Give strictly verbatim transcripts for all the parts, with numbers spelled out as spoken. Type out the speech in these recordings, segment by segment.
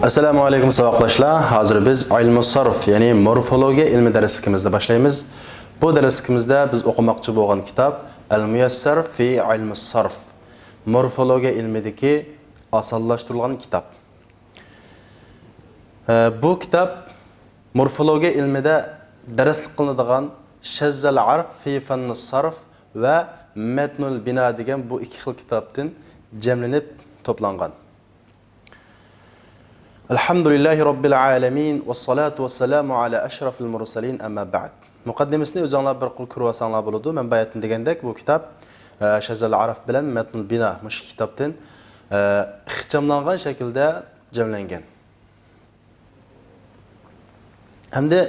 ئەسسالامۇ ئەلەيكۇم ساۋاقداشلار. ھازىر بىز ئىلمۇ سارف، يەنى مورفولوگىيە ئىلمى دەرسلىكىمىزنى باشلايمىز. بۇ دەرسلىكىمىزدە بىز ئوقۇماقچى بولغان كىتاب ئەل مۇيەسسەر فى ئىلمۇ سارف، مورفولوگىيە ئىلمىدىكى ئاسانلاشتۇرۇلغان كىتاب. ئە، بۇ كىتاب مورفولوگىيە ئىلمىدە دەرسلىك قىلىنىدىغان شەززەل ئارف فى فەننى سارف ۋە مەتنۇل بىنا دېگەن بۇ ئىككى خىل كىتابتىن جەملىنىپ توپلانغان. ئەلھەمدۇلىللاھى رەببىل ئالەمىن، ۋەسسالاتۇ ۋەسسالامۇ ئالا ئەشرەفىل مۇرسەلىن، ئەمما بەئد. مۇقەددىمىسىنى ئۆزۈڭلار بىر قۇر كۆرۈۋالساڭلار بولىدۇ. مەن باياتىن دېگەندەك، بۇ كىتاب، ئە، شەززەل ئارف بىلەن مەتنۇل بىنا مۇشۇ كىتابتىن، ئە، ئىخچاملانغان شەكىلدە جەملەنگەن. ئەمدى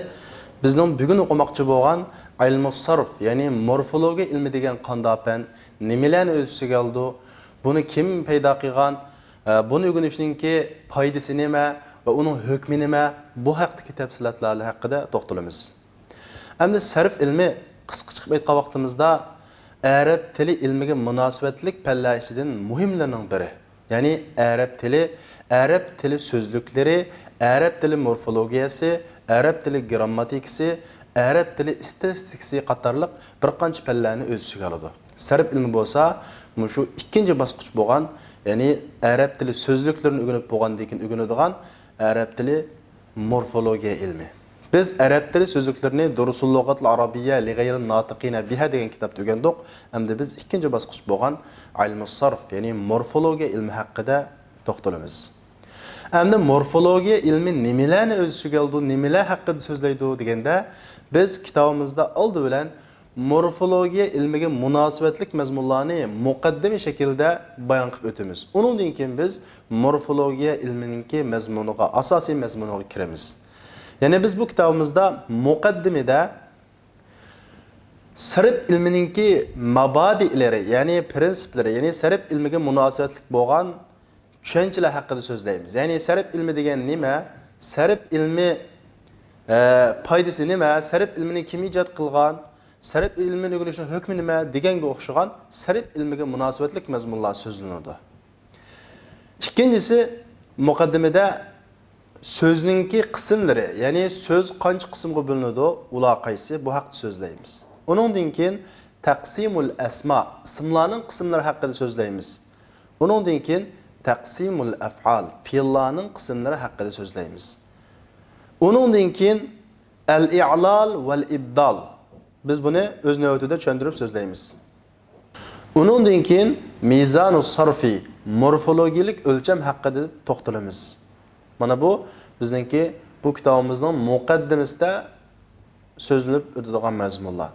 بىزنىڭ بۈگۈن ئوقۇماقچى بولغان ئىلمۇ سارف، يەنى مورفولوگىيە ئىلمى دېگەن قانداق پەن، نېمىلەرنى ئۆز ئىچىگە ئالىدۇ، بۇنى كىم پەيدا قىلغان، ئە، بۇنى ئۆگىنىشنىڭكى پايدىسى نېمە ۋە ئۇنىڭ ھۆكمى نېمە، بۇ ھەقتىكى تەپسىلاتلار ھەققىدە توختىلىمىز. ئەمدى سەرف ئىلمى، قىسقىچە قىلىپ ئېيتقان ۋاقتىمىزدا، ئەرەب تىلى ئىلمىگە مۇناسىۋەتلىك پەنلەر ئىچىدىن مۇھىملىرىنىڭ بىرى. يەنى ئەرەب تىلى، ئەرەب تىلى سۆزلۈكلىرى، ئەرەب تىلى مورفولوگىيەسى، ئەرەب تىلى گىرامماتىكىسى، ئەرەب تىلى ئىستاتىستىكىسى قاتارلىق بىر قانچە پەنلەرنى ئۆز ئىچىگە ئالىدۇ. سەرف ئىلمى بولسا مۇشۇ ئىككىنچى باسقۇچ بولغان، يەنى ئەرەب تىلى سۆزلۈكلىرىنى ئۆگىنىپ بولغاندىن كېيىن ئۆگىنىدىغان ئەرەب تىلى مورفولوگىيە ئىلمى. بىز ئەرەب تىلى سۆزلۈكلىرىنى دۇرۇسۇل لۇغەتىل ئەرەبىيە لىغەيرىل ناتىقىنە بىھا دېگەن كىتابتا ئۆگەندۇق. ئەمدى بىز ئىككىنچى باسقۇچ بولغان ئىلمۇ سارف، يەنى مورفولوگىيە ئىلمى ھەققىدە توختىلىمىز. ئەمدى مورفولوگىيە ئىلمى نېمىلەرنى ئۆز ئىچىگە ئالىدۇ، نېمىلەر ھەققىدە سۆزلەيدۇ دېگەندە، بىز كىتابىمىزدا ئالدى بىلەن مورفولوگىيە ئىلمىگە مۇناسىۋەتلىك مەزمۇنلارنى مۇقەددىمە شەكلىدە بايان قىلىپ ئۆتىمىز. ئۇنىڭدىن كېيىن بىز مورفولوگىيە ئىلمىنىڭكى مەزمۇنىغا، ئاساسىي مەزمۇنىغا كىرىمىز. يەنى بىز بۇ كىتابىمىزدا مۇقەددىمىدە سەرپ ئىلمىنىڭكى مابادىئلىرى، يەنى پرىنسىپلىرى، يەنى سەرپ ئىلمىگە مۇناسىۋەتلىك بولغان چۈشەنچىلەر ھەققىدە سۆزلەيمىز. يەنى سەرپ ئىلمى دېگەن نېمە؟ سەرپ ئىلمى، ئە، پايدىسى نېمە؟ سەرپ ئىلمىنى كىم ئىجاد قىلغان؟ سەرپ ئىلمىنى ئۆگىنىشنىڭ ھۆكمى نېمە؟ دېگەنگە ئوخشىغان سەرپ ئىلمىگە مۇناسىۋەتلىك مەزمۇنلار سۆزلىنىدۇ. ئىككىنچىسى، مۇقەددىمىدە سۆزنىڭكى قىسىملىرى، يەنى سۆز قانچە قىسىمغا بۆلۈنىدۇ، ئۇلار قايسى؟ بۇ ھەقتە سۆزلەيمىز. ئۇنىڭدىن كېيىن تەقسىمۇل ئەسما، ئىسىملارنىڭ قىسىملىرى ھەققىدە سۆزلەيمىز. ئۇنىڭدىن كېيىن تەقسىمۇل ئەفئال، پېئىللارنىڭ قىسىملىرى ھەققىدە سۆزلەيمىز. ئۇنىڭدىن كېيىن ئەل ئىئلال ۋەل ئىبدال. بىز بۇنى ئۆز نۆۋىتىدە چۈشەندۈرۈپ سۆزلەيمىز. ئۇنىڭدىن كېيىن مىزانۇ سارفى، مورفولوگىيىلىك ئۆلچەم ھەققىدە توختىلىمىز. مانا بۇ بىزنىڭكى بۇ كىتابىمىزنىڭ مۇقەددىمىسىدە سۆزلىنىپ ئۆتىدىغان مەزمۇنلار.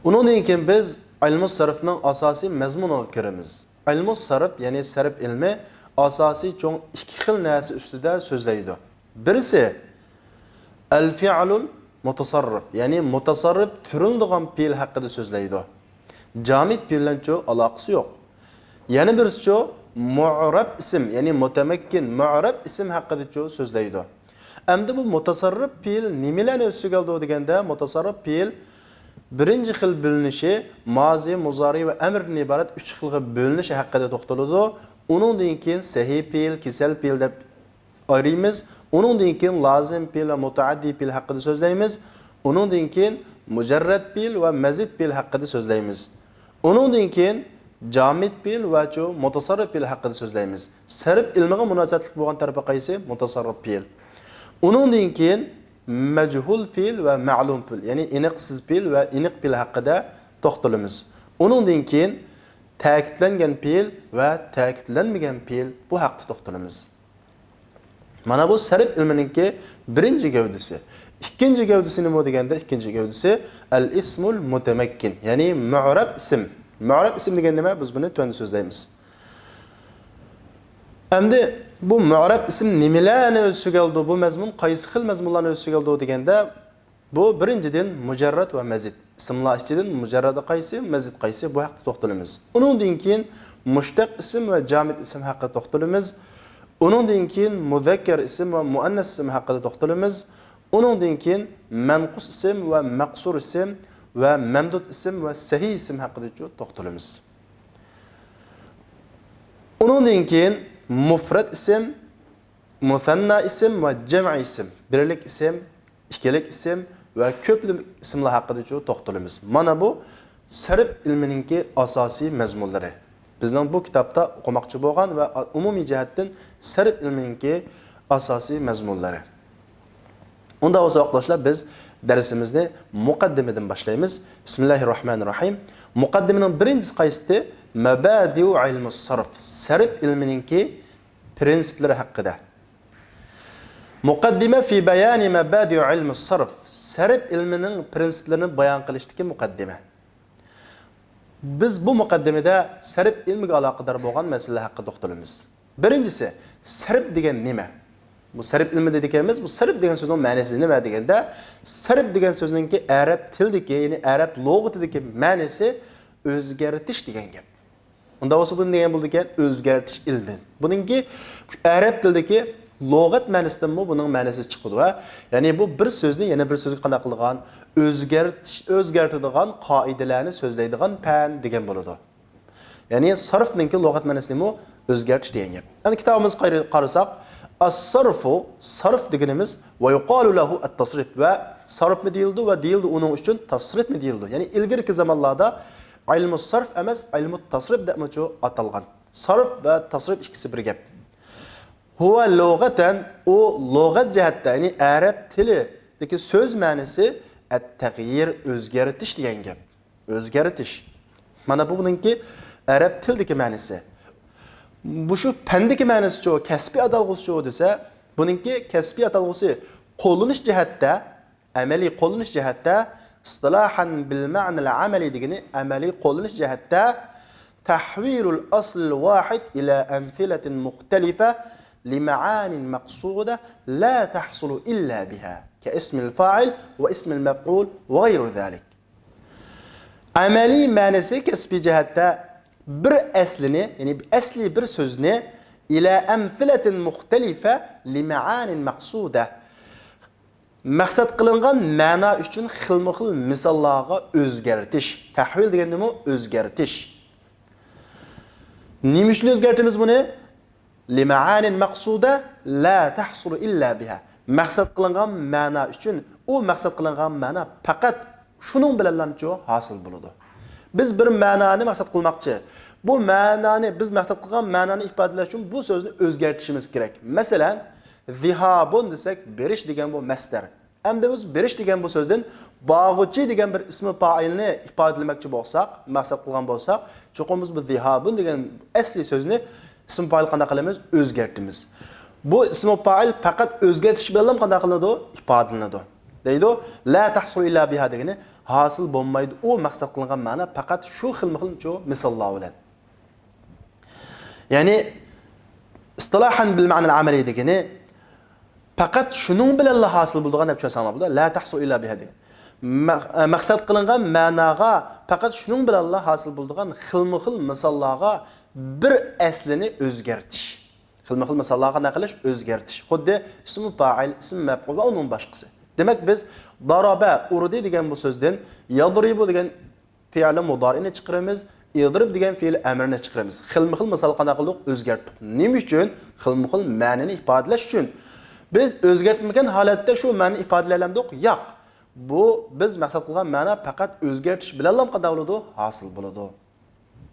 ئۇنىڭدىن كېيىن بىز ئىلمۇ سەرفنىڭ ئاساسىي مەزمۇنىغا كىرىمىز. ئىلمۇ سەرف، يەنى سەرف ئىلمى ئاساسىي چوڭ ئىككى خىل نەرسە ئۈستىدە سۆزلەيدۇ. بىرسى، ئەل فىئلۇل مۇتەسەررىپ، يەنى مۇتەسەررىپ تۈرۈلىدىغان پېئىل ھەققىدە سۆزلەيدۇ. جامىد پېئىل بىلەنچۇ ئالاقىسى يوق. يەنە بىرسىچۇ، مۇئرەب ئىسىم، يەنى مۇتەمەككىن، مۇئرەب ئىسىم ھەققىدىچۇ سۆزلەيدۇ. ئەمدى بۇ مۇتەسەررىپ پېئىل نېمىلەرنى ئۆز ئىچىگە ئالىدۇ دېگەندە، مۇتەسەررىپ پېئىل بىرىنچى خىل بۆلۈنۈشى مازى، مۇزارى ۋە ئەمردىن ئىبارەت ئۈچ خىلغا بۆلۈنۈشى ھەققىدە توختىلىدۇ. ئۇنىڭدىن كېيىن سەھىي پېئىل، كېسەل پېئىل دەپ ئايرىيمىز. ئۇنىڭدىن كېيىن لازىم پېئىل ۋە مۇتەئەددىي پېئىل ھەققىدە سۆزلەيمىز. ئۇنىڭدىن كېيىن مۇجەررەت پېئىل ۋە مەزىد پېئىل ھەققىدە سۆزلەيمىز. ئۇنىڭدىن كېيىن جامىد پېئىل ۋە چۇ مۇتەسەررىپ پېئىل ھەققىدە سۆزلەيمىز. سەرپ ئىلمىغا مۇناسىۋەتلىك بولغان تەرىپى قايسى؟ مۇتەسەررىپ پېئىل. ئۇنىڭدىن كېيىن مەجھۇل پېئىل ۋە مەلۇم پېئىل، يەنى ئېنىقسىز پېئىل ۋە ئېنىق پېئىل ھەققىدە توختىلىمىز. ئۇنىڭدىن كېيىن تەكىتلەنگەن پېئىل ۋە تەكىتلەنمىگەن پېئىل، بۇ ھەقتە توختىلىمىز. مانا بۇ سەرپ ئىلمىنىڭكى بىرىنچى گەۋدىسى. ئىككىنچى گەۋدىسى نېمە دېگەندە، ئىككىنچى گەۋدىسى ئەل ئىسمۇل مۇتەمەككىن، يەنى مۇئرەب ئىسىم. مۇئرەب ئىسىم دېگەن نېمە؟ بىز بۇنى تۆۋەندە سۆزلەيمىز. ئەمدى بۇ مۇئرەب ئىسىم نېمىلەرنى ئۆز ئىچىگە ئالىدۇ؟ بۇ مەزمۇن قايسى خىل مەزمۇنلارنى ئۆز ئىچىگە ئالىدۇ دېگەندە، بۇ بىرىنچىدىن مۇجەررەت ۋە مەزىد. ئىسىملار ئىچىدىن مۇجەررەتى قايسى، مەزىد قايسى، بۇ ھەقتە توختىلىمىز. ئۇنىڭدىن كېيىن مۇشتەق ئىسىم ۋە جامىد ئىسىم ھەققىدە توختىلىمىز. ئۇنىڭدىن كېيىن مۇزەككەر ئىسىم ۋە مۇئەننەس ئىسىم ھەققىدە توختىلىمىز. ئۇنىڭدىن كېيىن مەنقۇس ئىسىم ۋە مەقسۇر ئىسىم ۋە مەمدۇد ئىسىم ۋە سەھىھ ئىسىم ھەققىدىچۇ توختىلىمىز. ئۇنىڭدىن كېيىن مۇفرەت ئىسىم، مۇسەننا ئىسىم ۋە جەمئىي ئىسىم، بىرلىك ئىسىم، ئىككىلىك ئىسىم ۋە كۆپلىمىك ئىسىملار ھەققىدىچۇ توختىلىمىز. مانا بۇ سەرپ ئىلمىنىڭكى ئاساسىي مەزمۇنلىرى. بىزنىڭ بۇ كىتابتا ئوقۇماقچى بولغان ۋە ئومۇمىي جەھەتتىن سەرپ ئىلمىنىڭكى ئاساسىي مەزمۇنلىرى. ئۇنداق بولسا، ۋاقىتداشلار، بىز دەرسىمىزنى مۇقەددىمىدىن باشلايمىز. بىسمىللاھىررەھمانىررەھىم. مۇقەددىمىنىڭ بىرىنچىسى قايسىدى؟ مەبەدىئۇ ئىلمۇس سەرف. سەرپ ئىلمىنىڭكى پرىنسىپلىرى ھەققىدە. مۇقەددىمە فى بەيانى مەبەدىئۇ ئىلمۇس سەرف. سەرپ ئىلمىنىڭ پرىنسىپلىرىنى بايان قىلىشتىكى مۇقەددىمە. بىز بۇ مۇقەددىمىدە سەرپ ئىلمىگە ئالاقىدار بولغان مەسىلىلەر ھەققىدە توختىلىمىز. بىرىنچىسى، سەرپ دېگەن نېمە؟ بۇ سەرپ ئىلمى دېدىكەنمىز، بۇ سەرپ دېگەن سۆزنىڭ مەنىسى نېمە دېگەندە، سەرپ دېگەن سۆزنىڭكى ئەرەب تىلىدىكى، يەنى ئەرەب لۇغىتىدىكى مەنىسى ئۆزگەرتىش دېگەن گەپ. ئۇنداق بولسا، بۇ نېمە دېگەن بولىدىكەن؟ ئۆزگەرتىش ئىلمى. بۇنىڭكى ئەرەب تىلىدىكى لۇغەت مەنىسىدىنمۇ بۇنىڭ مەنىسى چىقىدۇ. يەنى بۇ بىر سۆزنى يەنە بىر سۆزگە قانداق قىلىدىغان، ئۆزگەرتىش، ئۆزگەرتىدىغان قائىدىلەرنى سۆزلەيدىغان پەن دېگەن بولىدۇ. يەنى سەرفنىڭكى لۇغەت مەنىسىمۇ ئۆزگەرتىش دېگەن گەپ. ئەمدى كىتابىمىزغا قارىساق، ئەس-سەرفۇ، سەرف دېگىنىمىز، ۋە يۇقالۇ لەھۇ ئەت-تەسرىف، ۋە سەرفمۇ دېيىلىدۇ ۋە دېيىلىدۇ ئۇنىڭ ئۈچۈن تەسرىفمۇ دېيىلىدۇ. يەنى ئىلگىرىكى زامانلاردا ئىلمۇ سەرف ئەمەس، ئىلمۇ تەسرىف دەپمۇچۇ ئاتالغان. سەرف ۋە تەسرىف ئىككىسى بىر گەپ. ھۇۋە لۇغەتەن، ئۇ لۇغەت جەھەتتە، يەنى ئەرەب تىلىدىكى سۆز مەنىسى ئەت-تەغيىر، ئۆزگەرتىش دېگەن گەپ. ئۆزگەرتىش. مانا بۇ بۇنىڭكى ئەرەب تىلىدىكى مەنىسى. بۇ شۇ پەندىكى مەنىسىچۇ، كەسپىي ئاتالغۇسىچۇ دېسە، بۇنىڭكى كەسپىي ئاتالغۇسى قوللىنىش جەھەتتە، ئەمەلىي قوللىنىش جەھەتتە، ئىستىلاھەن بىل مەنەل ئەمەلىي دېگىنى ئەمەلىي قوللىنىش جەھەتتە، تەھۋىلۇل ئەسلىل ۋاھىد ئىلە ئەمسىلەتىن مۇختەلىفە لىمەئانىن مەقسۇدە لا تەھسۇلۇ ئىللا بىھا، كە ئىسمىل فائىل ۋە ئىسمىل مەپئۇل ۋە غەيرۇ زالىك. ئەمەلىي مەنىسى كەسپىي جەھەتتە بىر ئەسلىنى، يەنى ئەسلىي بىر سۆزنى، ئىلە ئەمسىلەتىن مۇختەلىفە لىمەئانىن مەقسۇدە، مەقسەت قىلىنغان مەنا ئۈچۈن خىلمۇ خىل مىساللارغا ئۆزگەرتىش. تەھۋىل دېگەندىمۇ ئۆزگەرتىش. نېمە ئۈچۈن ئۆزگەرتىمىز بۇنى؟ لىمەئانىن مەقسۇدە لا تەھسۇلۇ ئىللا بىھا. مەقسەت قىلىنغان مەنا ئۈچۈن، ئۇ مەقسەت قىلىنغان مەنا پەقەت شۇنىڭ بىلەنلامچۇ ھاسىل بولىدۇ. بىز بىر مەنانى مەقسەت قىلماقچى. بۇ مەنانى، بىز مەقسەت قىلغان مەنانى ئىپادىلەش ئۈچۈن بۇ سۆزنى ئۆزگەرتىشىمىز كېرەك. مەسىلەن، زىھابۇن دېسەك، بېرىش دېگەن بۇ مەسدەر. ئەمدى بىز بېرىش دېگەن بۇ سۆزدىن باغۇچى دېگەن بىر ئىسمى پائىلنى ئىپادىلىمەكچى بولساق، مەقسەت قىلغان بولساق، چوقۇم بىز بۇ زىھابۇن دېگەن ئەسلىي سۆزنى ئىسمى پائىل قانداق قىلىمىز؟ ئۆزگەرتىمىز. بۇ ئىسمى پائىل پەقەت ئۆزگەرتىش بىلەنلا قانداق قىلىنىدۇ؟ ئىپادىلىنىدۇ. دەيدۇ، لا تەھسۇل ئىللا بىھا دېگىنى ھاسىل بولمايدۇ. ئۇ مەقسەت قىلىنغان مەنا پەقەت شۇ خىلمۇ خىل شۇ مىساللار بىلەن. يەنى، ئىستىلاھەن بىل مەنەل ئەمەلىي دېگىنى پەقەت شۇنىڭ بىلەنلا ھاسىل بولىدىغان دەپ چۈشەنسەڭلار بولىدۇ. لا تەھسۇل ئىللا بىھا دېگەن. مە-، مەقسەت قىلىنغان مەناغا پەقەت شۇنىڭ بىلەنلا ھاسىل بولىدىغان خىلمۇ خىل مىساللارغا بىر ئەسلىنى ئۆزگەرتىش. خىلمۇ خىل مىساللارغا نەقىللەش، ئۆزگەرتىش. خۇددى ئىسمۇ پائىل، ئىسمى مەپئۇل ۋە ئۇنىڭ باشقىسى. دېمەك، بىز دارابە، ئۇردى دېگەن بۇ سۆزدىن يەدرىبۇ دېگەن فېئىلى مۇدارىئنى چىقىرىمىز، ئىضرىب دېگەن فېئىلى ئەمرىنى چىقىرىمىز. خىلمۇ خىل مىسال قانداق قىلدۇق؟ ئۆزگەرتتۇق. نېمە ئۈچۈن؟ خىلمۇ خىل مەنىنى ئىپادىلەش ئۈچۈن. بىز ئۆزگەرتمىگەن ھالەتتە شۇ مەنىنى ئىپادىلەيلەمدۇق؟ ياق. بۇ بىز مەقسەت قىلغان مەنا پەقەت ئۆزگەرتىش بىلەنلا قانداق بولىدۇ؟ ھاسىل بولىدۇ.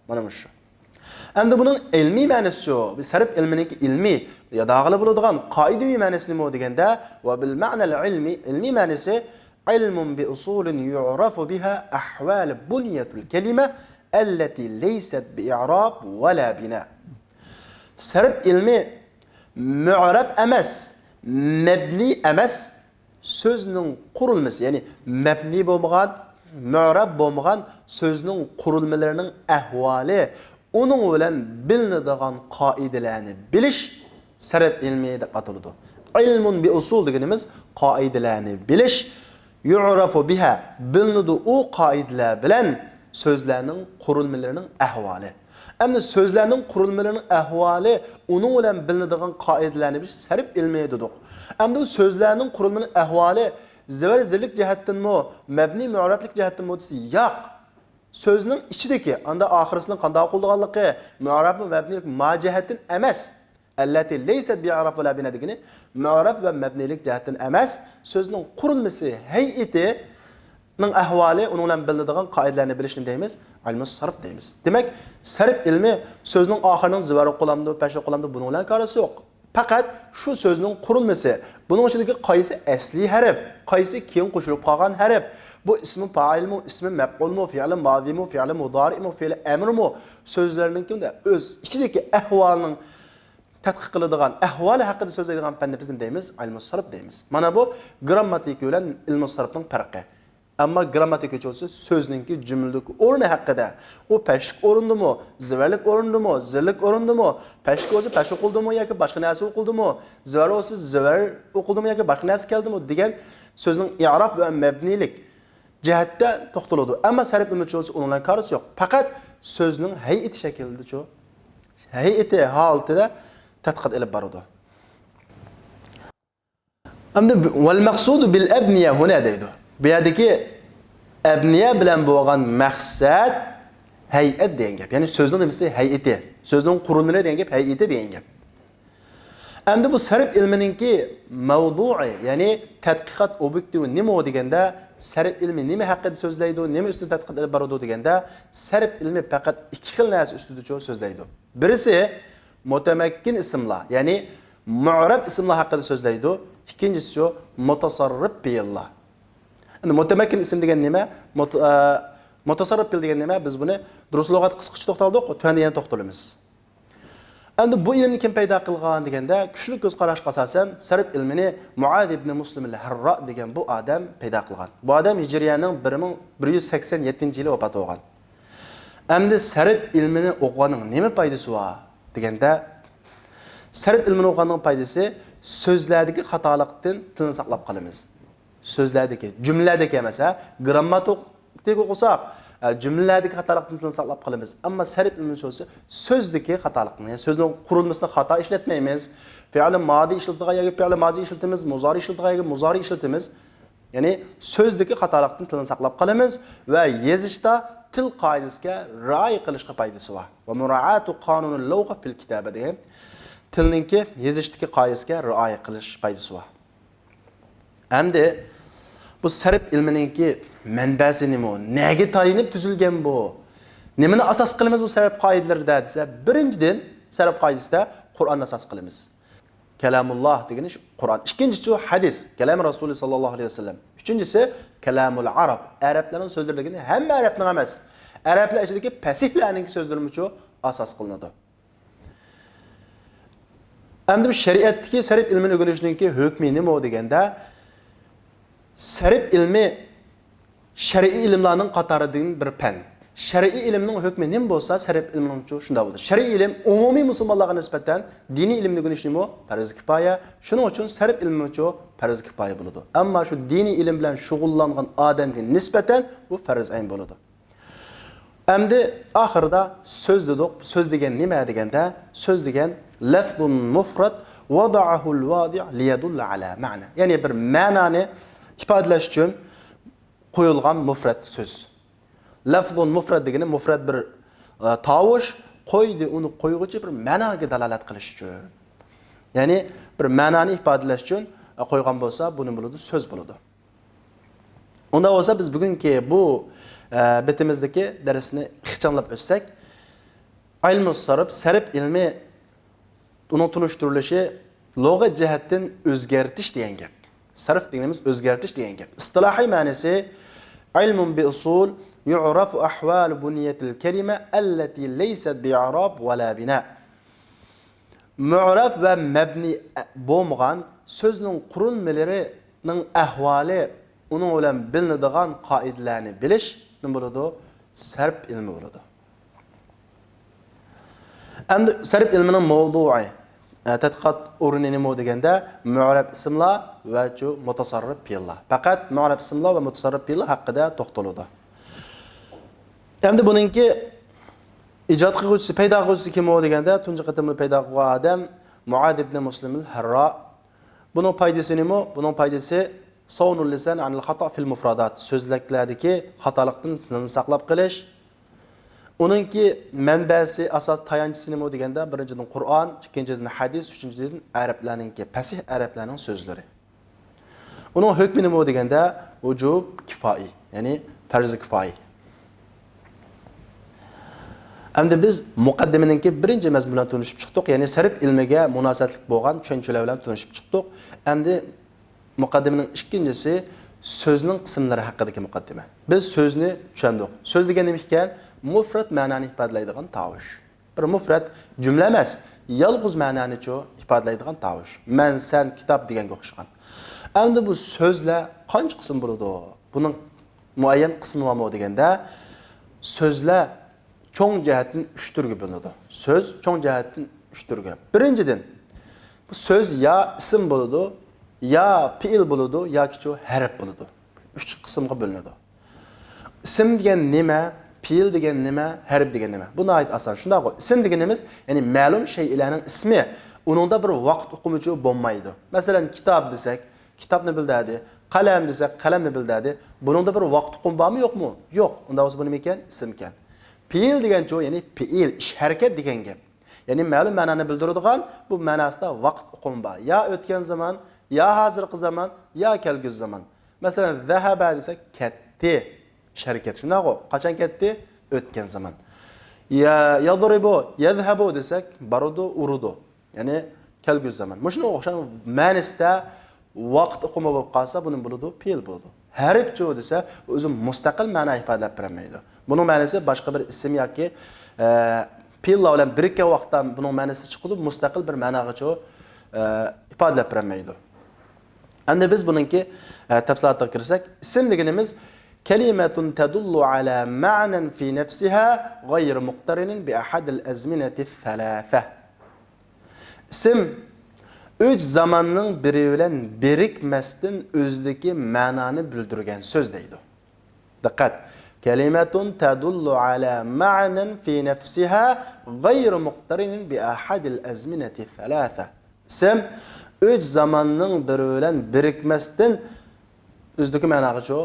مانا مۇشۇ. ئەمدى بۇنىڭ ئىلمىي مەنىسىچۇ؟ بىز سەرپ ئىلمىنىڭكى ئىلمىي، ياداغىلى بولىدىغان قائىدىۋى مەنىسى نېمە دېگەندە، ۋە بىل مەنەل ئىلمى، ئىلمىي مەنىسى، علم بأصول يعرف بها أحوال بنية الكلمة التي ليست بإعراب ولا بناء. سەرپ ئىلمى مۇئرەب ئەمەس، مەبنىي ئەمەس سۆزنىڭ قۇرۇلمىسى، يەنى مەبنىي بولمىغان، مۇئرەب بولمىغان سۆزنىڭ قۇرۇلمىلىرىنىڭ ئەھۋالى، ئۇنىڭ بىلەن بىلىنىدىغان قائىدىلەرنى بىلىش سەرپ ئىلمى دەپ ئاتىلىدۇ. علم بأصول دېگىنىمىز قائىدىلەرنى بىلىش، يعرف بها، بىلىنىدۇ ئۇ قائىدىلەر بىلەن سۆزلەرنىڭ قۇرۇلمىلىرىنىڭ ئەھۋالى. ئەمدى سۆزلەرنىڭ قۇرۇلمىلىرىنىڭ ئەھۋالى، ئۇنىڭ بىلەن بىلىنىدىغان قائىدىلەرنى بىلىش سەرپ ئىلمى دېدۇق. ئەمدى بۇ سۆزلەرنىڭ قۇرۇلمىنىڭ ئەھۋالى زەۋەر زېرلىك جەھەتتىنمۇ، مەبنىي مۇئرەبلىك جەھەتتىنمۇ دېسە، ياق. سۆزنىڭ ئىچىدىكى، ئاندا ئاخىرسىنىڭ قانداق قىلىدىغانلىقى، مۇئرەبمۇ مەبنىيلىك ما جەھەتتىن ئەمەس. ئەللەتى لەيسەت بىئىراب ۋەلا بىنا دېگىنى مۇئرەب ۋە مەبنىيلىك جەھەتتىن ئەمەس، سۆزنىڭ قۇرۇلمىسى، ھەيئىتىنىڭ ئەھۋالى، ئۇنىڭ بىلىنىدىغان قائىدىلەرنى بىلىشنى دەيمىز، ئىلمۇ سەرف دەيمىز. دېمەك، سەرف ئىلمى سۆزنىڭ ئاخىرىنىڭ زىۋەر ئوقۇلامدۇ، پەش ئوقۇلامدۇ، بۇنىڭ بىلەن كارىسى يوق. پەقەت شۇ سۆزنىڭ قۇرۇلمىسى، بۇنىڭ ئىچىدىكى قايسى ئەسلىي ھەرپ، قايسى كېيىن قوشۇلۇپ قالغان ھەرپ، بۇ ئىسمى پائىلمۇ، ئىسمى مەپئۇلمۇ، فېئىلى مازىيمۇ، فېئىلى مۇزارىئمۇ، فېئىلى ئەمرىمۇ، سۆزلەرنىڭكى ئۆز ئىچىدىكى ئەھۋالىنىڭ تەتقىق قىلىدىغان، ئەھۋالى ھەققىدە سۆزلەيدىغان پەننى بىز نېمە دەيمىز؟ ئىلمۇ سەرف دەيمىز. مانا بۇ گرامماتىكا بىلەن ئىلمۇ سەرفنىڭ پەرقى. ئەمما گرامماتىكىچى بولسا سۆزنىڭكى جۈملىدىكى ئورنى ھەققىدە، ئۇ پەشلىك ئورۇندىمۇ، زىۋەرلىك ئورۇندىمۇ، زىللىك ئورۇندىمۇ، پەشلىك بولسا پەش ئوقۇلدىمۇ ياكى باشقا نەرسە ئوقۇلدىمۇ، زىۋەر بولسا زىۋەر ئوقۇلدىمۇ ياكى باشقا نەرسە كەلدىمۇ دېگەن سۆزنىڭ ئىئراب ۋە مەبنىيلىك جەھەتتە توختىلىدۇ. ئەمما سەرف ئىلمىچى بولسا ئۇنىڭ بىلەن كارىسى يوق. پەقەت سۆزنىڭ ھەيئىتى شەكلىدىچۇ، ھەيئىتى ھالىتىدە تەتقىقات ئېلىپ بارىدۇ. ئەمدى ۋەل مەقسۇدۇ بىل ئەبنىيە ھۇنە دەيدۇ. بۇ يەردىكى ئەبنىيە بىلەن بولغان مەقسەت ھەيئەت دېگەن گەپ. يەنى سۆزنىڭ نېمىسى؟ ھەيئىتى. سۆزنىڭ قۇرۇلمىلىرى دېگەن گەپ، ھەيئىتى دېگەن گەپ. ئەمدى بۇ سەرف ئىلمىنىڭكى مەۋدۇئى، يەنى تەتقىقات ئوبيېكتىۋى نېمە دېگەندە، سەرف ئىلمى نېمە ھەققىدە سۆزلەيدۇ، نېمە ئۈستىدە تەتقىقات ئېلىپ بارىدۇ دېگەندە، سەرف ئىلمى پەقەت ئىككى خىل نەرسە ئۈستىدىچۇ سۆزلەيدۇ. بىرسى مۇتەمەككىن ئىسىملار، يەنى مۇئرەب ئىسىملار ھەققىدە سۆزلەيدۇ. ئىككىنچىسىچۇ مۇتەسەررىپ پېئىللار. ئەمدى مۇتەمەككىن ئىسىم دېگەن نېمە؟ مۇت-، ئە، مۇتەسەررىپ پېئىل دېگەن نېمە؟ بىز بۇنى دۇرۇس لۇغەت قىسقىچە توختالدۇق، تۆۋەندە يەنە توختىلىمىز. ئەمدى بۇ ئىلىمنى كىم پەيدا قىلغان دېگەندە، كۈچلۈك كۆز قاراشقا ئاساسەن، سەرپ ئىلمىنى مۇئاز ئىبنى مۇسلىم ئەل ھەررا دېگەن بۇ ئادەم پەيدا قىلغان. بۇ ئادەم ھىجرىيەنىڭ بىر مىڭ بىر يۈز سەكسەن يەتتىنچى يىلى ۋاپات بولغان. ئەمدى سەرپ ئىلمىنى ئوقۇغاننىڭ نېمە پايدىسى بار دېگەندە، سەرپ ئىلمىنى ئوقۇغاننىڭ پايدىسى، سۆزلەردىكى خاتالىقتىن تىلنى ساقلاپ قالىمىز. سۆزلەردىكى، جۈملىلەردىكى ئەمەس، ھە، گىرامماتىك ئوقۇساق، ھە، جۈملىلەردىكى خاتالىقتىن تىلنى ساقلاپ قالىمىز. ئەمما سەرپ ئىلمىنى چۈشەنسە، سۆزدىكى خاتالىقنى، يەنى سۆزنىڭ قۇرۇلمىسىدا خاتا ئىشلەتمەيمىز. فېئىلى مادى ئىشلىتىدىغان يەرگە فېئىلى مازى ئىشلىتىمىز، مۇزارى ئىشلىتىدىغان يەرگە مۇزارى ئىشلىتىمىز. يەنى سۆزدىكى خاتالىقتىن تىلنى ساقلاپ قالىمىز ۋە يېزىشتا تىل قائىدىسىگە رىئايە قىلىشقا پايدىسى بار. ۋە مۇرائاتۇ قانۇنىل لۇغە فىل كىتابە دېگەن تىلنىڭكى يېزىشتىكى قائىدىسىگە رىئايە قىلىش پايدىسى بار. ئەمدى بۇ سەرپ ئىلمىنىڭكى مەنبەسى نېمە؟ نەگە تايىنىپ تۈزۈلگەن بۇ؟ نېمىنى ئاساس قىلىمىز بۇ سەرپ قائىدىلىرىدە دېسە، بىرىنچىدىن، سەرپ قائىدىسىدە قۇرئاننى ئاساس قىلىمىز. كەلامۇللا دېگىنى شۇ قۇرئان. ئىككىنچىسى ھەدىس، كەلام رەسۇلى ساللاللاھۇ ئەلەيھى ۋەسەللەم. ئۈچىنچىسى كەلامۇل ئەرەب، ئەرەبلەرنىڭ سۆزلىرى دېگىنى ھەممە ئەرەبنىڭ ئەمەس، ئەرەبلەر ئىچىدىكى پەسىھلەرنىڭكى سۆزلىرىمۇچۇ ئاساس قىلىنىدۇ. ئەمدى بۇ شەرىئەتتىكى سەرپ ئىلمىنى ئۆگىنىشنىڭكى ھۆكمى نېمە دېگەندە، سەرپ ئىلمى شەرئىي ئىلىملارنىڭ قاتارىدىن بىر پەن. شەرئىي ئىلىمنىڭ ھۆكمى نېمە بولسا، سەرپ ئىلمىنىڭچۇ شۇنداق بولىدۇ. شەرئىي ئىلىم ئومۇمىي مۇسۇلمانلارغا نىسبەتەن دىنىي ئىلىمنى ئۆگىنىشمۇ پەرز كىپايە. شۇنىڭ ئۈچۈن سەرپ ئىلمىمۇچۇ پەرز كىپايە بولىدۇ. ئەمما شۇ دىنىي ئىلىم بىلەن شۇغۇللانغان ئادەمگە نىسبەتەن بۇ پەرز ئەين بولىدۇ. ئەمدى ئاخىرىدا سۆز دېدۇق. سۆز دېگەن نېمە دېگەندە، سۆز دېگەن لەفزۇن مۇفرەد ۋەدەئەھۇل ۋادىئ لىيەدۇللە ئەلا مەئنە. يەنى بىر مەنانى ئىپادىلەش ئۈچۈن قويۇلغان مۇفرەد سۆز. لەفزۇن مۇفرەد دېگىنى مۇفرەد بىر، ئە، تاۋۇش، قويدى، ئۇنى قويغۇچى بىر مەناگە دالالەت قىلىش ئۈچۈن. يەنى بىر مەنانى ئىپادىلەش ئۈچۈن، ئە، قويغان بولسا، بۇ نېمە بولىدۇ؟ سۆز بولىدۇ. ئۇنداق بولسا، بىز بۈگۈنكى بۇ، ئە، بېتىمىزدىكى دەرسنى ئىخچاملاپ ئۆتسەك، ئىلمۇ سەرپ، سەرپ ئىلمى، ئۇنىڭ تونۇشتۇرۇلۇشى لۇغەت جەھەتتىن ئۆزگەرتىش دېگەن گەپ. سەرپ دېگىنىمىز ئۆزگەرتىش دېگەن گەپ. ئىستىلاھىي مەنىسى، ئىلمۇن بى ئۇسۇل يۇئرەفۇ ئەھۋالۇ بۇنيەتىل كەلىمە ئەللەتى لەيسەت بى ئىئراب ۋە لا بىنا. مۇئرەب ۋە مەبنى بولمىغان سۆزنىڭ قۇرۇلمىلىرىنىڭ ئەھۋالى، ئۇنىڭ بىلەن بىلىنىدىغان قائىدىلەرنى بىلىش نېمە بولىدۇ؟ سەرپ ئىلمى بولىدۇ. ئەمدى سەرپ ئىلمىنىڭ مەۋدۇئى، ئە، تەتقىقات ئورنى نېمە دېگەندە، مۇئرەب ئىسىملار ۋە شۇ مۇتەسەررىپ پېئىللار. پەقەت مۇئرەب ئىسىملار ۋە مۇتەسەررىپ پېئىللار ھەققىدە توختىلىدۇ. ئەمدى بۇنىڭكى ئىجاد قىلغۇچىسى، پەيدا قىلغۇچىسى كىم ئۇ دېگەندە، تۇنجى قېتىمدا پەيدا قىلغان ئادەم مۇئاز ئىبنى مۇسلىمىل ھەررا. بۇنىڭ پايدىسى نېمە؟ بۇنىڭ پايدىسى سەۋنۇل لىسان ئەنىل خاتا فىل مۇفرادات، سۆزلەرلەردىكى خاتالىقتىن تىلنى ساقلاپ قېلىش. ئۇنىڭكى مەنبەسى، ئاساس تايانچىسى نېمە دېگەندە، بىرىنچىدىن قۇرئان، ئىككىنچىدىن ھەدىس، ئۈچىنچىدىن ئەرەبلەرنىڭكى، پەسىھ ئەرەبلەرنىڭ سۆزلىرى. ئۇنىڭ ھۆكمى نېمە دېگەندە، ۋۇجۇب كىفائىي، يەنى پەرزى كىفائىي. ئەمدى بىز مۇقەددىمىنىڭكى بىرىنچى مەزمۇن بىلەن تونۇشۇپ چىقتۇق، يەنى سەرپ ئىلمىگە مۇناسىۋەتلىك بولغان چۈشەنچىلەر بىلەن تونۇشۇپ چىقتۇق. ئەمدى مۇقەددىمىنىڭ ئىككىنچىسى سۆزنىڭ قىسىملىرى ھەققىدىكى مۇقەددىمە. بىز سۆزنى چۈشەندۇق. سۆز دېگەن نېمە ئىكەن؟ مۇفرەت مەنانى ئىپادىلەيدىغان تاۋۇش. بىر مۇفرەت جۈملە ئەمەس، يالغۇز مەنانىچۇ ئىپادىلەيدىغان تاۋۇش. مەن، سەن، كىتاب دېگەنگە ئوخشىغان. ئەمدى بۇ سۆزلەر قانچە قىسىم بولىدۇ؟ بۇنىڭ مۇئەييەن قىسمى بارمۇ دېگەندە، سۆزلەر چوڭ جەھەتتىن ئۈچ تۈرگە بۆلۈنىدۇ. سۆز چوڭ جەھەتتىن ئۈچ تۈرگە. بىرىنچىدىن، بۇ سۆز يا ئىسىم بولىدۇ، يا پېئىل بولىدۇ، ياكىچۇ ھەرپ بولىدۇ. ئۈچ قىسىمغا بۆلۈنىدۇ. ئىسىم دېگەن نېمە؟ پېئىل دېگەن نېمە؟ ھەرپ دېگەن نېمە؟ بۇ ناھايىتى ئاسان. شۇنداققۇ؟ ئىسىم دېگىنىمىز، يەنى مەلۇم شەيئىلەرنىڭ ئىسمى. ئۇنىڭدا بىر ۋاقىت ئۇقۇمىچۇ بولمايدۇ. مەسىلەن، كىتاب دېسەك، كىتابنى بىلدۈردى. قەلەم دېسەك، قەلەمنى بىلدۈردى. بۇنىڭدا بىر ۋاقىت ئۇقۇمى بارمۇ، يوقمۇ؟ يوق. ئۇنداق بولسا بۇ نېمە ئىكەن؟ ئىسىمكەن. پېئىل دېگەنچۇ، يەنى پېئىل، ئىش، ھەرىكەت دېگەن گەپ. يەنى مەلۇم مەنانى بىلدۈرىدىغان، بۇ مەناسىدا ۋاقىت ئۇقۇمى بار. يا ئۆتكەن زامان، يا ھازىرقى زامان، يا كەلگۈسى زامان. مەسىلەن، زەھەبە دېسەك، كەتتى. ئىش، ھەرىكەت. شۇنداققۇ؟ قاچان كەتتى؟ ئۆتكەن زامان. يا، يەزرىبۇ، يەزھەبۇ دېسەك، بارىدۇ، ئۇرىدۇ. يەنى كەلگۈسى زامان. مۇشۇنىڭغا ئوخشاش مەنىسىدە ۋاقىت ئۇقۇمى بولۇپ قالسا، بۇ نېمە بولىدۇ؟ پېئىل بولىدۇ. ھەرپچۇ دېسە، ئۆزى مۇستەقىل مەنا ئىپادىلەپ بېرەلمەيدۇ. بۇنىڭ مەنىسى باشقا بىر ئىسىم ياكى، ئە، پېئىللار بىلەن بىرىككەن ۋاقىتتا بۇنىڭ مەنىسى چىقىدۇ، مۇستەقىل بىر مەناغىچۇ، ئە، ئىپادىلەپ بېرەلمەيدۇ. ئەمدى بىز بۇنىڭكى، ئە، تەپسىلاتىغا كىرسەك، ئىسىم دېگىنىمىز كەلىمەتۇن تەدۇللۇ ئەلا مەنەن فى نەفسىھا غەيرى مۇقتەرىنىن بى ئەھەدىل ئەزمىنەتى سەلاسە. ئىسىم ئۈچ زاماننىڭ بىرى بىلەن بىرىكمەستىن ئۆزىدىكى مەنانى بىلدۈرگەن سۆز دەيدۇ. دىققەت! كەلىمەتۇن تەدۇللۇ ئەلا مەنەن فى نەفسىھا غەيرى مۇقتەرىنىن بى ئەھەدىل ئەزمىنەتى سەلاسە. ئىسىم ئۈچ زاماننىڭ بىرى بىلەن بىرىكمەستىن ئۆزىدىكى مەناغىچۇ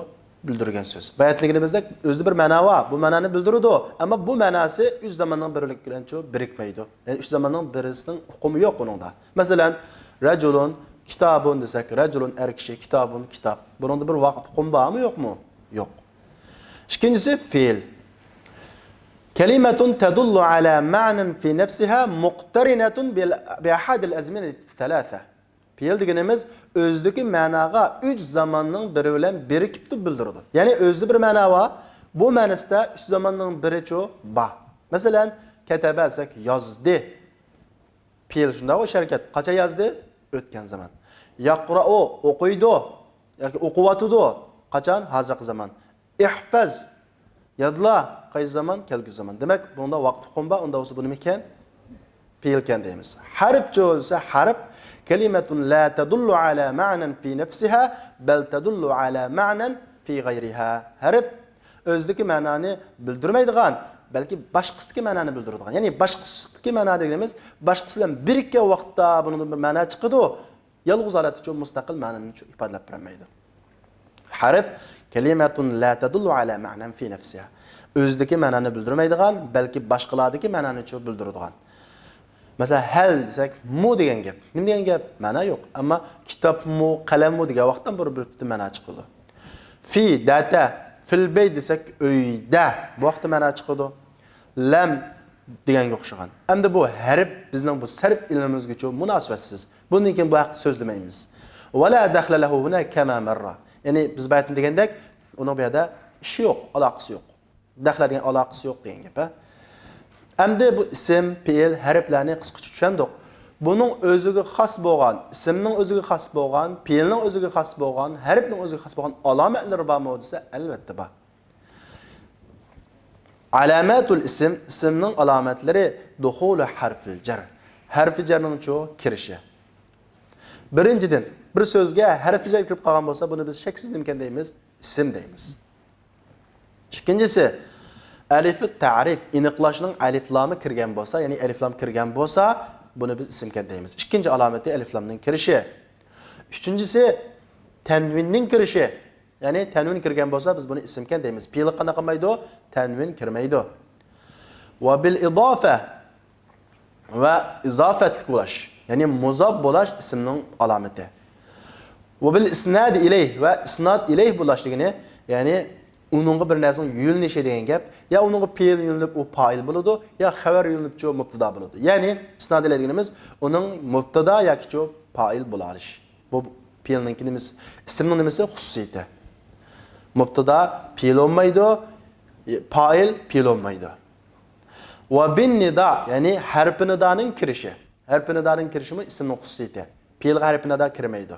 بىلدۈرگەن سۆز. بايا دېگىنىمىزدەك، ئۆزىدە بىر مەنا بار، بۇ مەنانى بىلدۈرىدۇ. ئەمما بۇ مەناسى ئۈچ زاماننىڭ بىرلىكى بىلەنچۇ بىرىكمەيدۇ. يەنى ئۈچ زاماننىڭ بىرىسىنىڭ ئۇقۇمى يوق ئۇنىڭدا. مەسىلەن، رەجۇلۇن كىتابۇن دېسەك، رەجۇلۇن ئەر كىشى، كىتابۇن كىتاب. بۇنىڭدا بىر ۋاقىت ئۇقۇمى بارمۇ، يوقمۇ؟ يوق. ئىككىنچىسى، فېئىل. كەلىمەتۇن تەدۇللۇ ئەلا مەنەن فى نەفسىھا مۇقتەرىنەتۇن بىل، بى ئەھەدىل ئەزمىنەتى سەلاسە. پېئىل دېگىنىمىز ئۆزىدىكى مەناغا ئۈچ زاماننىڭ بىرى بىلەن بىرىكىپتۇ بىلدۈرىدۇ. يەنى ئۆزىدە بىر مەنا بار، بۇ مەنىسىدە ئۈچ زاماننىڭ بىرىچۇ بار. مەسىلەن، كەتەبە دېسەك يازدى. پېئىل شۇنداققۇ، ئىش، ھەرىكەت. قاچان يازدى؟ ئۆتكەن زامان. يەقرەئۇ ئوقۇيدۇ ياكى ئوقۇۋاتىدۇ. قاچان؟ ھازىرقى زامان. ئىھفەز، يادلا. قايسى زامان؟ كەلگۈسى زامان. دېمەك، بۇنىڭدا ۋاقىت ئۇقۇمى بار، ئۇنداق بولسا بۇ نېمىكەن؟ پېئىلكەن دەيمىز. ھەرپچۇ دېسە، ھەرپ كەلىمەتۇن لا تەدۇللۇ ئەلا مەنەن فى نەفسىھا بەل تەدۇللۇ ئەلا مەنەن فى غەيرىھا. ھەرپ ئۆزىدىكى مەنانى بىلدۈرمەيدىغان، بەلكى باشقىسىدىكى مەنانى بىلدۈرىدىغان. يەنى باشقىسىدىكى مەنا دېگىنىمىز باشقىسى بىلەن بىرىككەن ۋاقىتتا بۇنىڭدىن بىر مەنا چىقىدۇ. يالغۇز ھالەتتىچۇ مۇستەقىل مەنىنىچۇ ئىپادىلەپ بېرەلمەيدۇ. ھەرپ كەلىمەتۇن لا تەدۇللۇ ئەلا مەنەن فى نەفسىھا. ئۆزىدىكى مەنانى بىلدۈرمەيدىغان، بەلكى باشقىلاردىكى مەنانىچۇ بىلدۈرىدىغان. مەسىلەن، ھەل دېسەك، مۇ دېگەن گەپ. نېمە دېگەن گەپ؟ مەنا يوق. ئەمما كىتابمۇ، قەلەممۇ دېگەن ۋاقىتتا بىر، بىر پۈتۈن مەنا چىقىدۇ. فى دەتە، فىل بەيت دېسەك، ئۆيدە. بۇ ۋاقىتتا مەنا چىقىدۇ. لەم دېگەنگە ئوخشىغان. ئەمدى بۇ ھەرپ بىزنىڭ بۇ سەرپ ئىلمىمىزگىچۇ مۇناسىۋەتسىز. بۇندىن كېيىن بۇ ھەقتە سۆزلىمەيمىز. ۋەلا دەخلە لەھۇ ھۇنا كەما مەررە. يەنى بىز باياتىن دېگەندەك، ئۇنىڭ بۇ يەردە ئىشى يوق، ئالاقىسى يوق. دەخلە دېگەن ئالاقىسى يوق دېگەن گەپ، ھە؟ ئەمدى بۇ ئىسىم، پېئىل، ھەرپلەرنى قىسقىچە چۈشەندۇق. بۇنىڭ ئۆزىگە خاس بولغان، ئىسىمنىڭ ئۆزىگە خاس بولغان، پېئىلنىڭ ئۆزىگە خاس بولغان، ھەرپنىڭ ئۆزىگە خاس بولغان ئالامەتلىرى بارمۇ دېسە، ئەلۋەتتە بار. ئالامەتۇل ئىسىم، ئىسىمنىڭ ئالامەتلىرى دۇخۇلۇ ھەرفىل جەر. ھەرفى جەرنىڭچۇ كىرىشى. بىرىنچىدىن، بىر سۆزگە ھەرفى جەر كىرىپ قالغان بولسا، بۇنى بىز شەكسىز نېمىكەن دەيمىز؟ ئىسىم دەيمىز. ئىككىنچىسى، ئەلىفۇت تەرىف، ئېنىقلاشنىڭ ئەلىفلامى كىرگەن بولسا، يەنى ئەلىفلام كىرگەن بولسا، بۇنى بىز ئىسىمكەن دەيمىز. ئىككىنچى ئالامىتى ئەلىفلامنىڭ كىرىشى. ئۈچىنچىسى، تەنۋىننىڭ كىرىشى. يەنى تەنۋىن كىرگەن بولسا، بىز بۇنى ئىسىمكەن دەيمىز. پېئىلغا قانداق قىلمايدۇ؟ تەنۋىن كىرمەيدۇ. ۋە بىل ئىزافە ۋە ئىزافەتلىك بولاش، يەنى مۇزاپ بولاش ئىسىمنىڭ ئالامىتى. ۋە بىل ئىسنادى ئىلەيھ ۋە ئىسناد ئىلەيھ بولاش دېگىنى، يەنى ئۇنىڭغا بىر نەرسىنىڭ يۆنىلىشى دېگەن گەپ. يا ئۇنىڭغا پېئىل يۆنىلىپ ئۇ پائىل بولىدۇ، يا خەۋەر يۆنىلىپچۇ مۇبتىدا بولىدۇ. يەنى ئىسناد ئىلەيھ دېگىنىمىز ئۇنىڭ مۇبتادا ياكىچۇ پائىل بولالىشى. بۇ پېئىلنىڭكى نېمىسى؟ ئىسىمنىڭ نېمىسى؟ خۇسۇسىيىتى. مۇبتادا پېئىل بولمايدۇ، پائىل پېئىل بولمايدۇ. ۋە بىن نىدا، يەنى ھەرپى نىدانىڭ كىرىشى. ھەرپى نىدانىڭ كىرىشىمۇ ئىسىمنىڭ خۇسۇسىيىتى. پېئىلغا ھەرپى نىدا كىرمەيدۇ.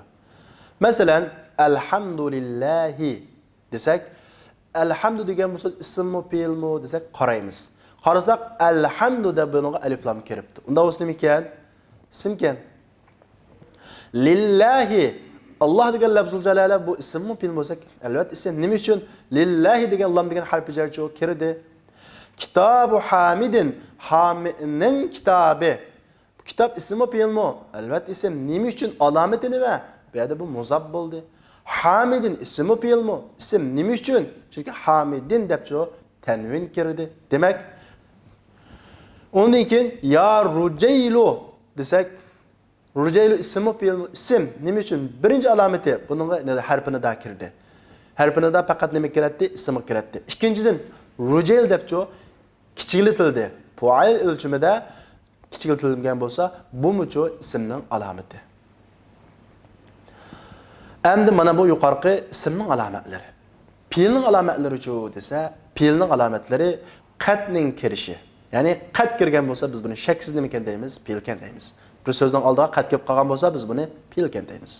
مەسىلەن، ئەلھەمدۇلىللاھى دېسەك، ئەلھەمدۇ دېگەن بۇ سۆز ئىسىممۇ، پېئىلمۇ دېسەك قارايمىز. قارىساق، ئەلھەمدۇ دەپ بۇنىڭغا ئەلىف لام كىرىپتۇ. ئۇنداق بولسا نېمە ئىكەن؟ ئىسىمكەن. لىللاھى، ئاللاھ دېگەن لەفزۇل جالالە بۇ ئىسىممۇ، پېئىلمۇ دېسەك، ئەلۋەتتە ئىسىم. نېمە ئۈچۈن؟ لىللاھى دېگەن لام دېگەن ھەرپى جەرچۇ كىردى. كىتابۇ ھامىدىن، ھامىدنىڭ كىتابى. بۇ كىتاب ئىسىممۇ، پېئىلمۇ؟ ئەلۋەتتە ئىسىم. نېمە ئۈچۈن؟ ئالامىتى نېمە؟ بۇ يەردە بۇ مۇزاپ بولدى. ھامىدىن ئىسىممۇ، پېئىلمۇ؟ ئىسىم. نېمە ئۈچۈن؟ چۈنكى ھامىدىن دەپچۇ تەنۋىن كىردى. دېمەك، ئۇندىن كېيىن يا رۇجەيلۇ دېسەك، رۇجەيلۇ ئىسىممۇ، پېئىلمۇ؟ ئىسىم. نېمە ئۈچۈن؟ بىرىنچى ئالامىتى بۇنىڭغا ھەرپى نىدا كىردى. ھەرپى نىدا پەقەت نېمە كىرەتتى؟ ئىسىمغا كىرەتتى. ئىككىنچىدىن، رۇجەيل دەپچۇ كىچىكلىتىلدى. پائىل ئۆلچىمىدە كىچىكلىتىلگەن بولسا، بۇمۇچۇ ئىسىمنىڭ ئالامىتى. ئەمدى مانا بۇ يۇقارقى ئىسىمنىڭ ئالامەتلىرى. پېئىلنىڭ ئالامەتلىرىچۇ دېسە، پېئىلنىڭ ئالامەتلىرى قەتنىڭ كىرىشى. يەنى قەت كىرگەن بولسا، بىز بۇنى شەكسىز نېمىكەن دەيمىز؟ پېئىلكەن دەيمىز. بىر سۆزنىڭ ئالدىغا قەت كېلىپ قالغان بولسا، بىز بۇنى پېئىلكەن دەيمىز.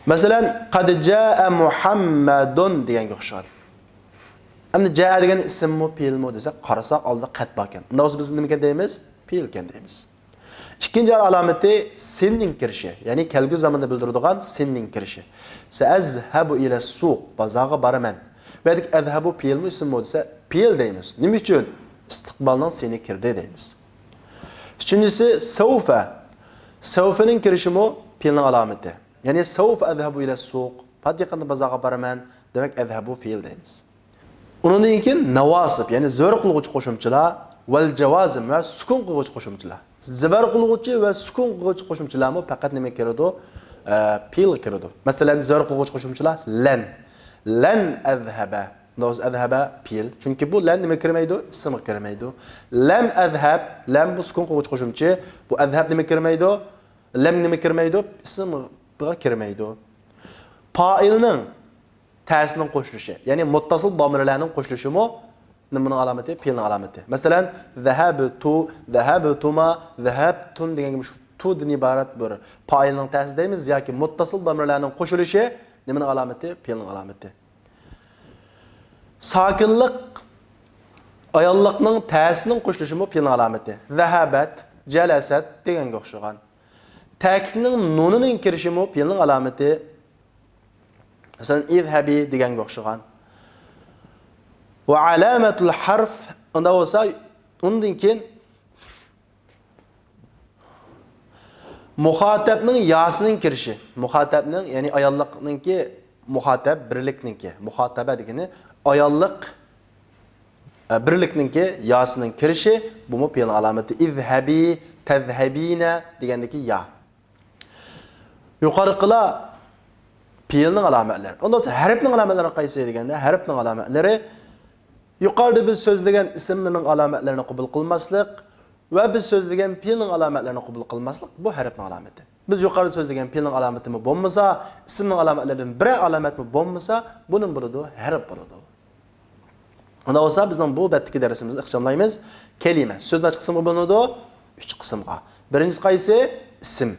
مەسىلەن، قەد جائە مۇھەممەدۇن دېگەنگە ئوخشىغان. ئەمدى جائە دېگەن ئىسىممۇ، پېئىلمۇ دېسەك، قارىساق ئالدىدا قەت باركەن. ئۇنداق بولسا بىز نېمىكەن دەيمىز؟ پېئىلكەن دەيمىز. ئىككىنچى ئالامىتى سىننىڭ كىرىشى، يەنى كەلگۈ زاماننى بىلدۈرىدىغان سىننىڭ كىرىشى. سەئەزھەبۇ ئىلە سۇق، بازارغا بارىمەن. بۇ يەردىكى ئەزھەبۇ پېئىلمۇ، ئىسىممۇ دېسە، پېئىل دەيمىز. نېمە ئۈچۈن؟ ئىستىقبالنىڭ سىنى كىردى دەيمىز. ئۈچىنچىسى سەۋفە. سەۋفىنىڭ كىرىشىمۇ پېئىلنىڭ ئالامىتى. يەنى سەۋفە ئەزھەبۇ ئىلە سۇق، پات يېقىندا بازارغا بارىمەن، دېمەك، ئەزھەبۇ پېئىل دەيمىز. ئۇنىڭدىن كېيىن ناۋاسىب، يەنى زۆر قىلغۇچى قوشۇمچىلار، ۋەل جاۋازىم ۋە سۈكۈن قىلغۇچى قوشۇمچىلار. زۆر قىلغۇچى ۋە سۈكۈن قىلغۇچى قوشۇمچىلارمۇ پەقەت نېمە كىرىدۇ؟ ئە، پېئىلغا كىرىدۇ. مەسىلەن، زۆر قىلغۇچى قوشۇمچىلار لەن. لەن ئەزھەبە. ئەزھەبە پېئىل. چۈنكى بۇ لەن نېمە كىرمەيدۇ؟ ئىسىمغا كىرمەيدۇ. لەم ئەزھەب. لەم بۇ سۈكۈن قىلغۇچى قوشۇمچە. بۇ ئەزھەب نېمە كىرمەيدۇ؟ لەم نېمە كىرمەيدۇ؟ ئىسىمغا كىرمەيدۇ. پائىلنىڭ تەسىنىڭ قوشۇلۇشى، يەنى مۇتتەسىل دامىرلارنىڭ قوشۇلۇشىمۇ نېمىنىڭ ئالامىتى؟ پېئىلنىڭ ئالامىتى. مەسىلەن، زەھەبتۇ، زەھەبتۇما، زەھەبتۇن دېگەن گەپ شۇ تۇدىن ئىبارەت بىر پائىلنىڭ تەسى دەيمىز ياكى مۇتتەسىل دامىرلارنىڭ قوشۇلۇشى نېمىنىڭ ئالامىتى؟ پېئىلنىڭ ئالامىتى. ساكىنلىق ئاياللىقنىڭ تەسىنىڭ قوشۇلۇشىمۇ پېئىلنىڭ ئالامىتى. زەھەبەت، جەلەسەت دېگەنگە ئوخشىغان. تەكىتنىڭ نۇنىنىڭ كىرىشىمۇ پېئىلنىڭ ئالامىتى. مەسىلەن، ئىزھەبى دېگەنگە ئوخشىغان. ۋە ئالامەتۇل ھەرف، ئۇنداق بولسا، ئۇندىن كېيىن مۇخاتەبنىڭ ياسىنىڭ كىرىشى. مۇخاتەبنىڭ، يەنى ئاياللىقنىڭكى، مۇخاتەب بىرلىكنىڭكى، مۇخاتەبە دېگىنى ئاياللىق، ئە، بىرلىكنىڭكى ياسىنىڭ كىرىشى، بۇمۇ پېئىلنىڭ ئالامىتى. ئىزھەبى، تەزھەبىنە دېگەندىكى يا. يۇقىرىقىلار پېئىلنىڭ ئالامەتلىرى. ئۇنداق بولسا ھەرپنىڭ ئالامەتلىرى قايسى دېگەندە، ھەرپنىڭ ئالامەتلىرى يۇقىرىدا بىز سۆزلىگەن ئىسىملىرىنىڭ ئالامەتلىرىنى قوبۇل قىلماسلىق ۋە بىز سۆزلىگەن پېئىلنىڭ ئالامەتلىرىنى قوبۇل قىلماسلىق، بۇ ھەرپنىڭ ئالامىتى. بىز يۇقىرىدا سۆزلىگەن پېئىلنىڭ ئالامىتىمۇ بولمىسا، ئىسىمنىڭ ئالامەتلىرىدىن بىرەر ئالامەتمۇ بولمىسا، بۇ نېمە بولىدۇ؟ ھەرپ بولىدۇ. ئۇنداق بولسا، بىزنىڭ بۇ بەتتىكى دەرسىمىزنى ئىخچاملايمىز. كەلىمە سۆز نەچچە قىسىمغا بۆلۈنىدۇ؟ ئۈچ قىسىمغا. بىرىنچىسى قايسى؟ ئىسىم.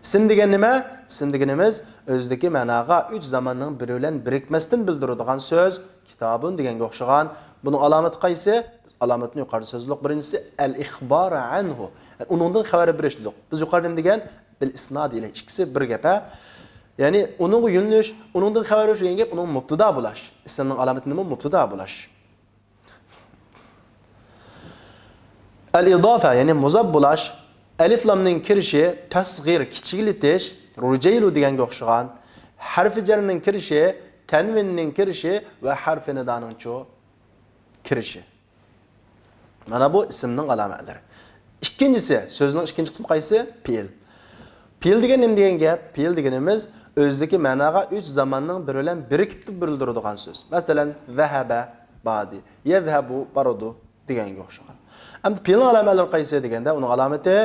ئىسىم دېگەن نېمە؟ ئىسىم دېگىنىمىز ئۆزىدىكى مەناغا ئۈچ زاماننىڭ بىرى بىلەن بىرىكمەستىن بىلدۈرىدىغان سۆز. كىتابۇن دېگەنگە ئوخشىغان. بۇنىڭ ئالامىتى قايسى؟ بىز ئالامىتىنى يۇقىرىدا سۆزلىدۇق. بىرىنچىسى ئەل ئىخبار ئەنھۇ. ئۇنىڭدىن خەۋەر بېرىش دېدۇق. بىز يۇقىرىدا نېمە دېگەن؟ بىل ئىسنادى ئىلەيھ. ئىككىسى بىر گەپ، ھە؟ يەنى ئۇنىڭغا يۆنىلىش، ئۇنىڭدىن خەۋەر بېرىش دېگەن گەپ ئۇنىڭ مۇبتىدا بولاش. ئىسىمنىڭ ئالامىتى نېمە؟ مۇبتىدا بولاش. ئەل ئىدافە، يەنى مۇزاپ بولاش. ئەلىف لامنىڭ كىرىشى، تەسغىر، كىچىكلىتىش، رۇجەيلۇ دېگەنگە ئوخشىغان. ھەرفى جەرنىڭ كىرىشى، تەنۋىننىڭ كىرىشى ۋە ھەرفى نىدانىڭچۇ كىرىشى. مانا بۇ ئىسىمنىڭ ئالامەتلىرى. ئىككىنچىسى، سۆزنىڭ ئىككىنچى قىسمى قايسى؟ پېئىل. پېئىل دېگەن نېمە دېگەن گەپ؟ پېئىل دېگىنىمىز ئۆزىدىكى مەناغا ئۈچ زاماننىڭ بىرى بىلەن بىرىكىپ بىلدۈرىدىغان سۆز. مەسىلەن، ذهب، باردى. يذهب، بارىدۇ دېگەنگە ئوخشىغان. ئەمدى پېئىلنىڭ ئالامەتلىرى قايسى دېگەندە، ئۇنىڭ ئالامىتى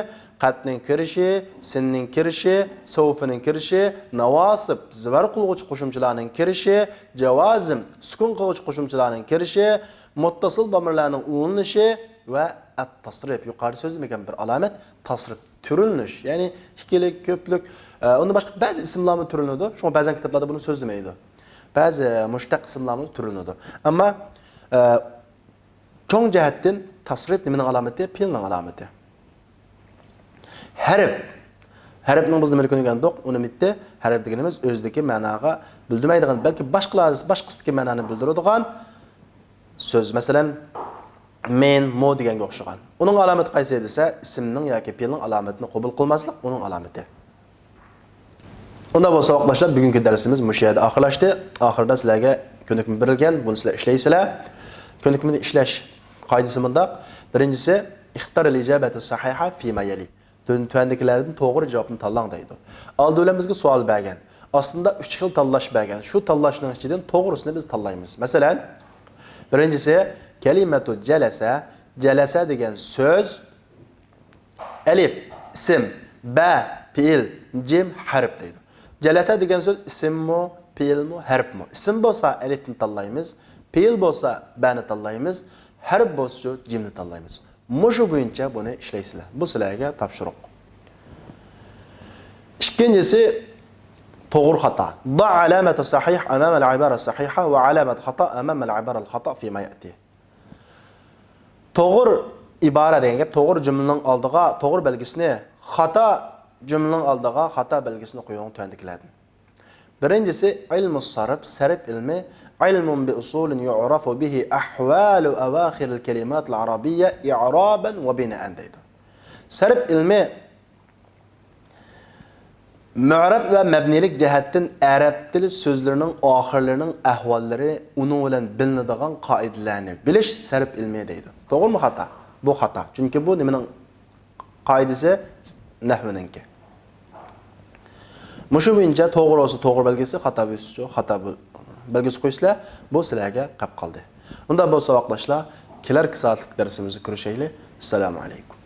قەلبنىڭ كىرىشى، سىننىڭ كىرىشى، سەۋفنىڭ كىرىشى، ناۋاسىب، زىۋار قىلغۇچى قوشۇمچىلارنىڭ كىرىشى، جاۋازىم، سۈكۈن قىلغۇچى قوشۇمچىلارنىڭ كىرىشى، مۇتتەسىل زامىرلارنىڭ ئۇلىنىشى ۋە ئەت-تەسرىپ. يۇقىرىدا سۆزلىمىگەن بىر ئالامەت تەسرىپ، تۈرلىنىش. يەنى ئىككىلىك، كۆپلۈك، ئە، ئۇندىن باشقا بەزى ئىسىملارمۇ تۈرلىنىدۇ. شۇڭا بەزەن كىتابلاردا بۇنى سۆزلىمەيدۇ. بەزى مۇشتەق ئىسىملارمۇ تۈرلىنىدۇ. ئەمما، ئە، چوڭ جەھەتتىن تەسرىپ نېمىنىڭ ئالامىتى؟ پېئىلنىڭ ئالامىتى. ھەرپ. ھەرپنىڭ بىز نېمىنى كۆرگەندۇق؟ ئۇنى مىتتى. ھەرپ دېگىنىمىز ئۆزىدىكى مەناغا بىلدۈرمەيدىغان، بەلكى باشقىلار، باشقىسىدىكى مەنانى بىلدۈرىدىغان سۆز. مەسىلەن، مېن، مو دېگەنگە ئوخشىغان. ئۇنىڭ ئالامىتى قايسى دېسە، ئىسىمنىڭ ياكى پېئىلنىڭ ئالامىتىنى قوبۇل قىلماسلىق ئۇنىڭ ئالامىتى. ئۇنداق بولسا، ساۋاقداشلار، بۈگۈنكى دەرسىمىز مۇشۇ يەردە ئاخىرلاشتى. ئاخىرىدا سىلەرگە كۆنۈكمە بېرىلگەن، بۇنى سىلەر ئىشلەيسىلەر. كۆنۈكمىنى ئىشلەش قائىدىسى مۇنداق. بىرىنچىسى، اختر الإجابة الصحيحة فيما يلي. تۆ-، تۆۋەندىكىلەردىن توغرا جاۋابنى تاللاڭ دەيدۇ. ئالدى بىلەن بىزگە سوئال بەرگەن. ئاستىدا ئۈچ خىل تاللاش بەرگەن. شۇ تاللاشنىڭ ئىچىدىن توغرىسىنى بىز تاللايمىز. مەسىلەن، بىرىنچىسى، كەلىمەتۇ جەلەسە. جەلەسە دېگەن سۆز ئەلىف، ئىسىم، بە، پېئىل، جىم، ھەرپ دەيدۇ. جەلەسە دېگەن سۆز ئىسىممۇ، پېئىلمۇ، ھەرپمۇ؟ ئىسىم بولسا ئەلىفنى تاللايمىز، پېئىل بولسا بەنى تاللايمىز، ھەرپ بولسىچۇ جىمنى تاللايمىز. مۇشۇ بويىچە بۇنى ئىشلەيسىلەر. بۇ سىلەرگە تاپشۇرۇق. ئىككىنچىسى، توغرا خاتا. ضع علامة الصحيح أمام العبارة الصحيحة وعلامة الخطأ أمام العبارة الخطأ فيما يأتي. توغرا ئىبارە دېگەن گەپ، توغرا جۈملىنىڭ ئالدىغا توغرا بەلگىسىنى، خاتا جۈملىنىڭ ئالدىغا خاتا بەلگىسىنى قويۇڭ تۆۋەندىكىلەردىن. بىرىنچىسى، ئىلمۇ سەرپ، سەرپ ئىلمى، علم بأصول يعرف به أحوال أواخر الكلمات العربية إعرابا وبناء دەيدۇ. سەرپ ئىلمى مۇئرەب ۋە مەبنىيلىك جەھەتتىن ئەرەب تىلى سۆزلىرىنىڭ ئاخىرلىرىنىڭ ئەھۋاللىرى، ئۇنىڭ بىلەن بىلىنىدىغان قائىدىلەرنى بىلىش سەرپ ئىلمى دەيدۇ. توغرىمۇ خاتا؟ بۇ خاتا. چۈنكى بۇ نېمىنىڭ قائىدىسى؟ نەھۋنىڭكى. مۇشۇ بويىچە توغرا بولسا توغرا بەلگىسى، خاتا بولسىچۇ خاتا بو-، بەلگىسى قويسىلەر، بۇ سىلەرگە قاپ قالدى. ئۇنداق بولسا، ساۋاقداشلار، كېلەركى سائەتلىك دەرسىمىزدە كۆرۈشەيلى. ئەسسالامۇ ئەلەيكۇم.